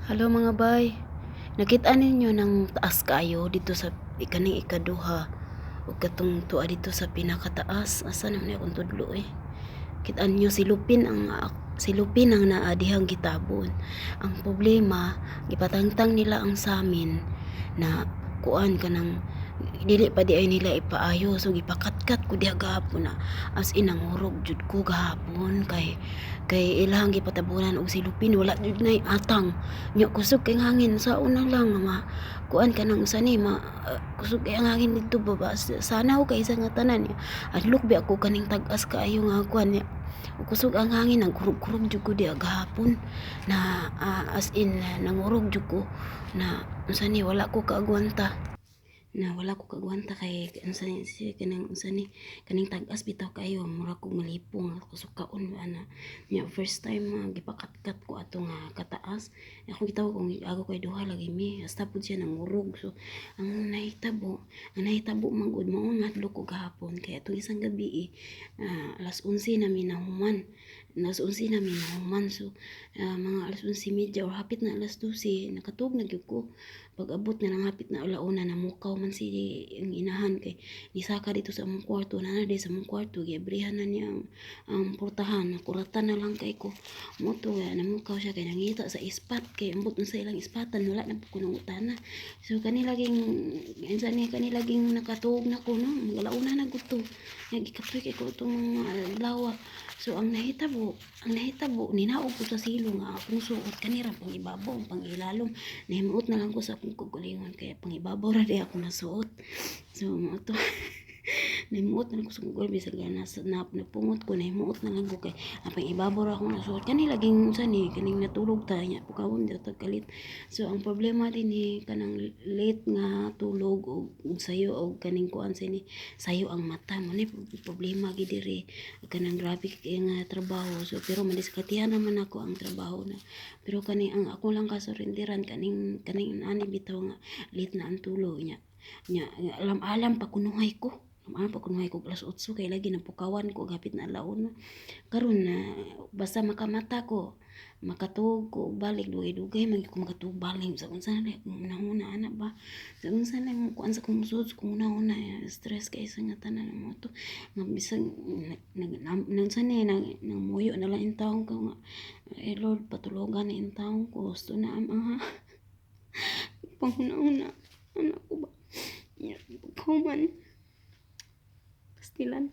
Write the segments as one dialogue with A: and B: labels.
A: Hello, mga bay. Nakita ninyo ng taas kaayo dito sa ikaning ikaduha ug katong tuwa dito sa pinakataas. Asa naman akong tudlo eh. Kita ninyo silupin ang naa dihang gitabon. Ang problema, gipatangtang nila ang samin na kuan kanang dili pa di ay nila ipaayo, so gipakatkat ko diha gahapon na as in nangurog jud ko gahapon kay ilang gipatabunan og silupin, wala jud nay atang nya, kusog kay hangin sa una lang ma kuan kanang usa ni ma kusog kay ang hangin didto ba sana ko kay isa nga tanan niya adlok bi ako kaning tag-as kaayo nga kuan niya, kusog ang hangin, nagkurog-kurog jud ko diha gahapon na as in nangurog jud ko na unsa ni, wala ko kaagwanta na wala ko kagwanta kay unsa ni siya kanang unsa ni kaning tag-as bitaw kayo, mura kog malipong kusukaon ba na nya. First time nga gipakatkat ko ato nga kataas, ako gitawag kung ako kay duha lagi mi hasta pud siya nangurog. So ang nahitabo man gud mao ngadlok ko gahapon kay atong isang gabi eh, alas 11 na mi nahuman, alas 11 na mi nahuman. So mga alas 11:30 or hapit na alas 12 nakatuog na gyud ko. Pag abot na lang hapit na alauna, namukaw man si ang inahan kay nisaka dito sa among kwarto na na sa among kwarto, giabrihan na niya ang portahan, nakuratan na lang kay ko mo to. Namukaw siya kay nangita sa ispat kay ambot sa ilang ispatan, wala na po ko nangutana. So kani laging unsa ni kani laging nakatuog na ko no, magalauna na gud to, gikapoy kay ko itong mga adlaw. So ang nahitabo, ninaog ko sa silong nga akong suot kanira pang ibabaw, pang ilalom nahimuot na lang ko sa akong kaugalingon kaya pang ibabaw ra di ako nasuot. So mao to, nahimuot na lang ko sa akong bisag na, napungot ko, nahimuot na lang ko kay ang pang ibabaw ra akong nasuot kani laging unsa ni kaning natulog ta nya pukawon di tag kalit. So ang problema din ni kanang late nga tulog og sayo og kaning kuan sa ni sayo ang mata mo ni problema gid diri kanang grabe kay nga trabaho. So pero madiskatihan naman ako ang trabaho na, pero kani ang ako lang kasurinderan kaning ani bitaw nga late na ang tulog nya nya alam-alam pa kunuhay ko, alam pa kunuhay ko alas 8 kay lagi napukawan ko hapit na alauna. Karon na basta makamata ko makatuog ko balik, dugay-dugay man ko makatuog balik sa unsa na akong hunahuna ana ba, sa unsa na mo kuan sa akong sud kung hunahuna, stress kay sa nga tanan mo to nga bisag nag nang sa ni nang nangmuyo na lang intawon ko nga, "Eh Lord, patulogan na intawon ko." Gusto na ang mga panghuna-huna anak ko ba nya. Pagkahuman, pastilan,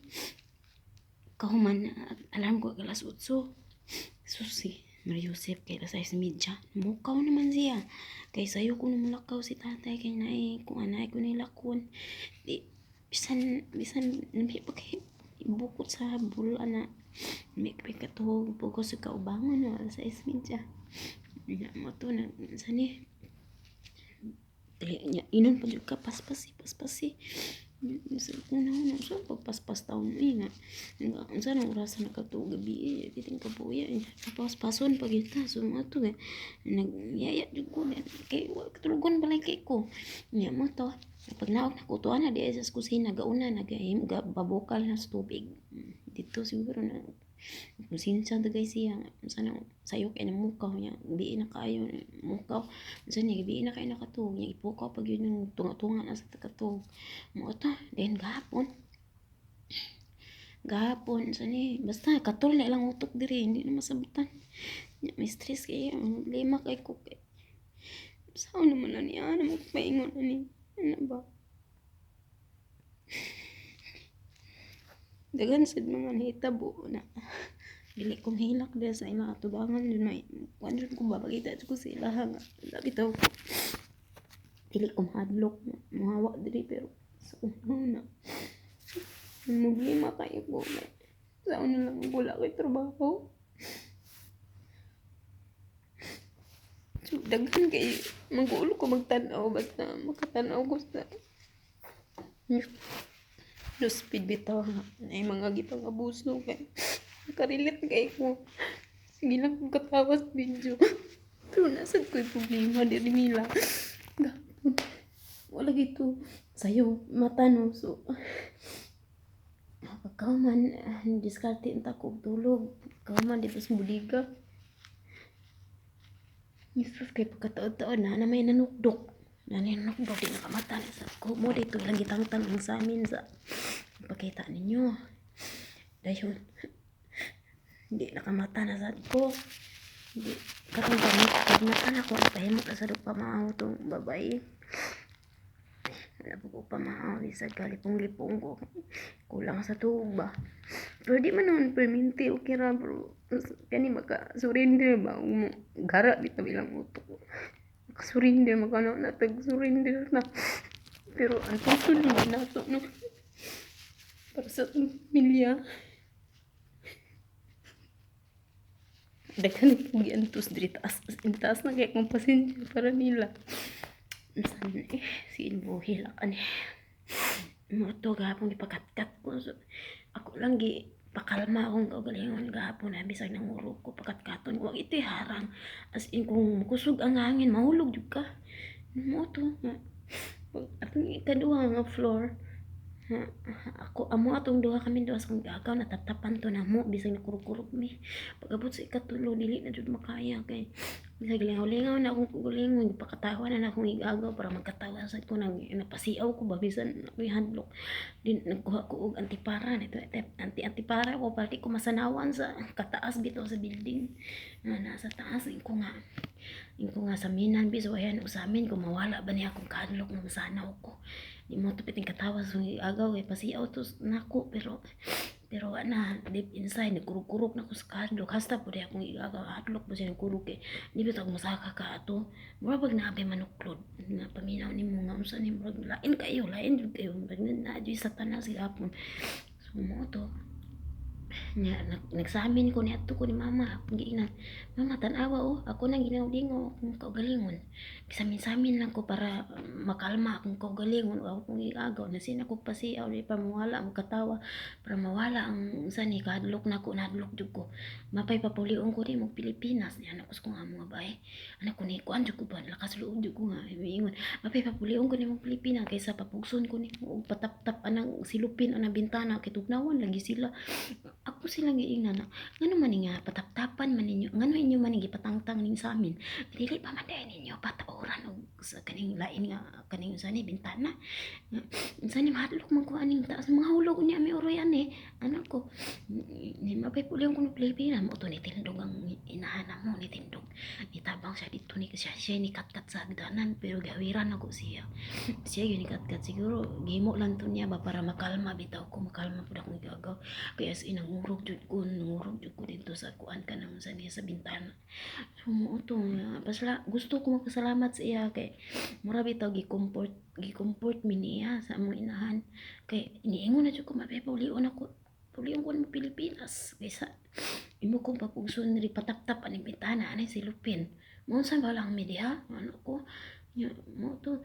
A: kahuman alarm ko alas 8. Susi Maria Joseph kay alas 6:30 mukaw naman siya kay sayo ko namulakaw si tatay kay naay kung anay ko nilakon di bisan bisan nami pa kay ibukot sa bula na may katuog pugos sa kaubangon na alas 6:30 nya mo to na sa ni nya inon pa jud ka paspasi paspasi sa una una. So pagpaspas taon ni nga unsa nang orasan nakatuog gabi eh bitin kabuya paspason pa gyud ta. So mo to nagyaya jud ko kay katulugon balay kay ko nya mo to. Pag naog na ko na di sa kusina, gauna nagahim babukal na sa tubig dito siguro na konsensya dagay siya unsa na sayo kay na mukaw niya, gabi na kaayo mukaw unsa ni gabi na kaayo nakatuog niya, ipukaw pag yun yung tunga-tunga na sa katug mo to. Then gahapon gahapon sa ni basta katol na ilang utok diri, hindi na masabutan nya, may stress kay ang problema kay ko kay sao naman na niya na magpaingon ani ano ba. Daghan sad mga nahitabo na dili ko mahilak diha sa ilang atubangan jud, may kuan jud ko ba, pakita jud ko sa ilaha nga bitaw ko dili ko mahadlok mohawa diri. Pero sa una problema kayo ko sa una lang wala ko'y trabaho. So daghan kay magulo ko magtan-aw, basta makatan-aw ko sa speed bitaw ay mga gipang abuso kay nakarelate kay ko. Sige lang kung katawas video pero nasad ko'y problema diri nila gapon wala gito sayo mata no. So pagkahuman diskarte unta ko og tulog, pagkahuman dito sa budiga. Jesus, kay pagkataod-taod na na may nanukdok. Na nanukdok, di nakamata na sa ko mo dito ilang gitangtang ang sa amin sa pakita ninyo. Dayon, hindi nakamata na sad ko. Hindi, karon pag mata na ko, pahimo na sad og pamaaw tong babae. Wala po ko pamaaw, bisag kalipong-lipong ko. Kulang sa tuog ba. Pero di man noon perminti, okay ra, bro. Kani maka surrender ba, gara bitaw ilang utok. Maka-surrender, magano na tag surrender na. Pero ang tuton naman nato, no. Para sa atong pamilya. Daghan kog giantos diri taas, as in taas na kay akong pasensya para nila. Unsa eh, si buhi lang ani. Mo to gahapon gipakatkat ko. So, ako lang gi pakalma akong kaugalingon gahapon na bisag nangurog ko, pakatkaton ko. Wag ito'y harang. As in kung kusog ang hangin, mahulog jud ka. Mo to nga atong ikaduha nga floor. Ha, ako amo atong duha, kami duha sa kong gagaw, natatapan to namo bisag nakurog-kurog mi. Pag-abot sa ikatulo, dili na jud makaya kay bisag lingaw-lingaw na akong kaugalingon, gipakatawa na akong igagaw para magkatawa sad ko, nang napasiaw ko ba bisan ako'y hadlok. Din nagkuha ko og antipara nito, antipara ko para di ko masanawan sa kataas bitaw sa building na nasa taas. Inko nga sa minan biso ayan usamin ko mawala ba niya akong kahadlok nga masanaw ko. Di mo tupit ang katawa sa agaw eh, pasiaw to nako, pero pero ana deep inside nagkurog-kurog na ko sa kahadlok. Hasta po di akong igagaw, hadlok po siya, nagkurog kay di ba ako masaka ka ato, mura pag naabay manuklod nga paminaw nimo nga unsa ni, murag lain kayo, lain jud kayo, murag na jud satanas gihapon. So mo to nya nagsamin ko niadto ko ni mama, akong giingnan, "Mama, tan-awa oh, ako nang ginaw-lingaw akong kaugalingon, gisamin-samin lang ko para makalma akong kaugalingon o akong igagaw na sin ako pasiaw di pa mawala ang katawa para mawala ang unsa ni kahadlok nako, nahadlok jud ko. Mapay papulion ko di mo Pilipinas." Ni anak ko sa kong amo nga bae, anak ko ni kuan jud ko ba, lakas loob jud ko nga miingon, "Mapay papulion ko nimo Pilipinas kaysa papugson ko nimo og pataptap anang silupin anang bintana kay tugnawan lagi sila." Ako silang giingnan na ngano man ni nga pataptapan man ninyo, ngano inyo man ni gipatangtang ning sa amin, dili pa man diay ninyo pataoran og sa kaning lain nga kaning unsa ni bintana, unsa ni mahadlok man ko aning taas, mga hulog unya mi uroy ani anak ko ni mapay pulion ko ng Pilipinas." Mo to ni tindog ang inahan mo, ni tindog, nitabang siya dito ni siya, siya ni katkat sa hagdanan, pero gawiran ako siya, siya yun ni katkat. Siguro gihimo lang to niya ba para makalma bitaw ko, makalma pud akong igagaw kaya as in nangurog jud ko, nangurog jud ko dito sa kuan kanang sa niya sa bintana. So mo to nga pasla gusto ko magpasalamat sa iya kay mura bitaw gi-comfort, gi-comfort mi niya sa among inahan kay niingon na jud ko, "Mapay paulion ako, paulion ko mo Pilipinas kaysa imo kong papugson diri pataptap aning bintana anay silupin mo, unsa ba lang mi diha?" Ano ko nya mo to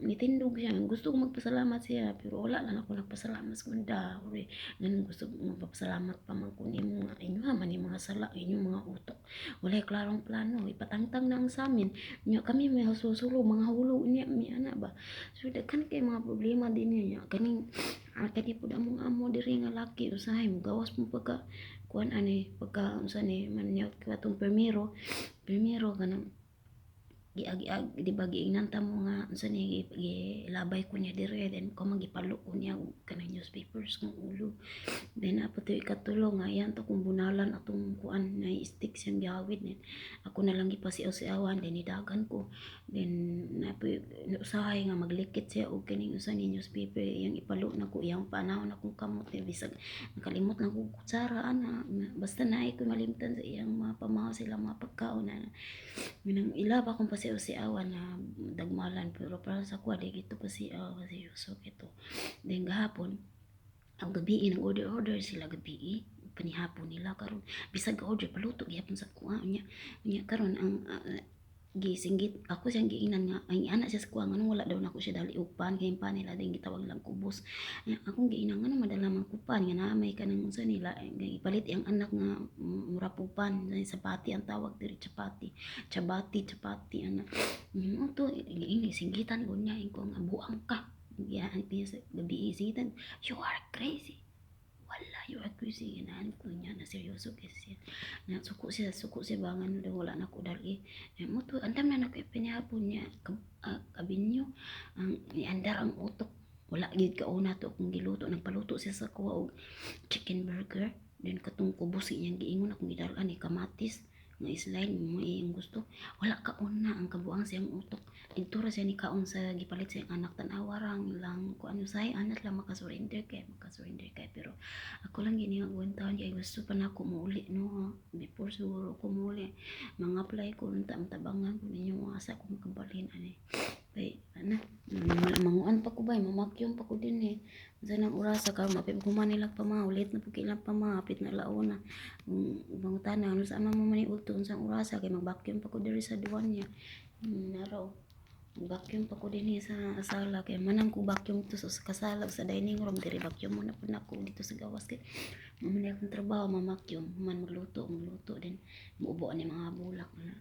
A: nitindog siya. Gusto ko magpasalamat siya pero wala lang ako nagpasalamat sa kunda uri nganong gusto magpasalamat pa man ko nimo nga inyo man ni mga sala, inyong mga utok walay klarong plano, ipatangtang na ang samin nya kami may susulo mga hulo niya mi ana ba. So daghan kay mga problema din niya kaning kani pud among amo diri nga laki, usahay mo gawas mo pagka kuan ani pagka unsa ni man niya katong permiro, permiro kanang giagi di ba, giingnan ta mo nga unsa ni gilabay ko niya dire, then ko magipalo ko niya og kanang newspapers ng ulo. Then apo to ikatulo nga yan to kung bunalan atong kuan na stick siyang gihawid, then ako na lang gipasiaw-siawan, then nidagan ko, then napoy usahay nga maglikit siya og kining usa ni newspaper iyang ipalo na ko iyang panahon akong kamot eh, bisag nakalimot lang ko kutsara ana, basta naay ko malimtan sa iyang mga pamahaw sila mga pagkaon na minang ila pa akong pasiaw-siawan na dagmalan, pero para sa kuha di gito pasiaw kasi usok ito. Then gahapon ang gabi nag order order sila gabi panihapon nila karon, bisag order paluto gihapon sa kuha. Unya unya karon ang gisinggit ako siyang giingnan nga ay anak siya sa kuha, nganong wala daw nako siya dali og pan kay pan nila din gitawag lang kubos. Nya akong giingnan, ngano madala man ko pan nga naa may kanang unsa nila ipalit iyang anak nga mura pug pan, sapati ang tawag diri, chapati, chabati, chapati ana mo to. Giingnan, singgitan ko niya ko nga buang ka. Giyan gabi singgitan, "You are crazy." Wala, you are crazy. Ganahan ko niya na seryoso kasi siya. Na suko siya, suko siya ba nga no, wala na ko dali. Mo to andam na nako ipinihapon niya kabinyo ang niandar ang utok. Wala gid kauna to akong giluto. Nagpaluto siya sa kuha og chicken burger. Then katong kubos iyang giingon akong gidalan ni kamatis nga slide mo iyang gusto. Wala kauna ang kabuang siyang utok. Didto ra siya ni kaon sa gipalit sa iyang anak. Tan-awa ra lang ko ano say anak lang makasurrender kay pero ako lang gini nga taon kay gusto pa nako muuli, no? Before siguro ko muuli, mga apply ko unta tabangan ko ninyo, asa ko makabalhin ani kay ana manguan pa ko bay, mamakyong pa ko din eh. Unsa nang orasa karon? Mapit human nila pa ma ulit na pud ilang pa ma hapit na launa. Mangutana ano sa ama mo man ulto, unsang orasa kay mag-vacuum pa ko diri sa duwan niya. Naraw vacuum pa ko dinhi sa sala kay manang ko vacuum to sa kasala sa dining room diri, vacuum mo na pud nako dito sa gawas kay mao man akong trabaho, mamakyum, man magluto, magluto din, muubo ani mga bulak na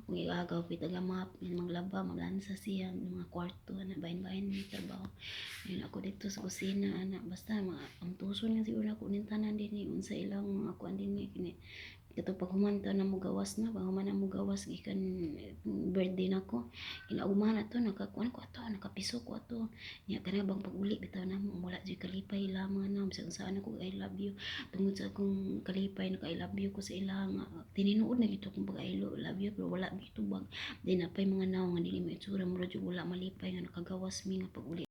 A: akong igagaw pit taga map, maglaba, maglansa siya mga kwarto ana, bahin-bahin ni trabaho. Ayun ako dito sa kusina ana, basta mga ang tuson nga siguro nako ning tanan dinhi unsa ilang mga kuan dinhi kini kato paghuman ta na mo gawas na paghuman na mo gawas gikan birthday nako, kinaugma na to, nakakuan ko ato, nakapiso ko ato nya. Kana bang pag-uli bitaw namo, wala jud kalipay lamang na bisag saan ako I love you tungod sa akong kalipay, naka I love you ko sa ilang tinuod na gito akong pag I love you, pero wala gitubag. Then napay mga naong nga dili mo itsura, mura jud wala malipay nga nakagawas mi nga pag-uli.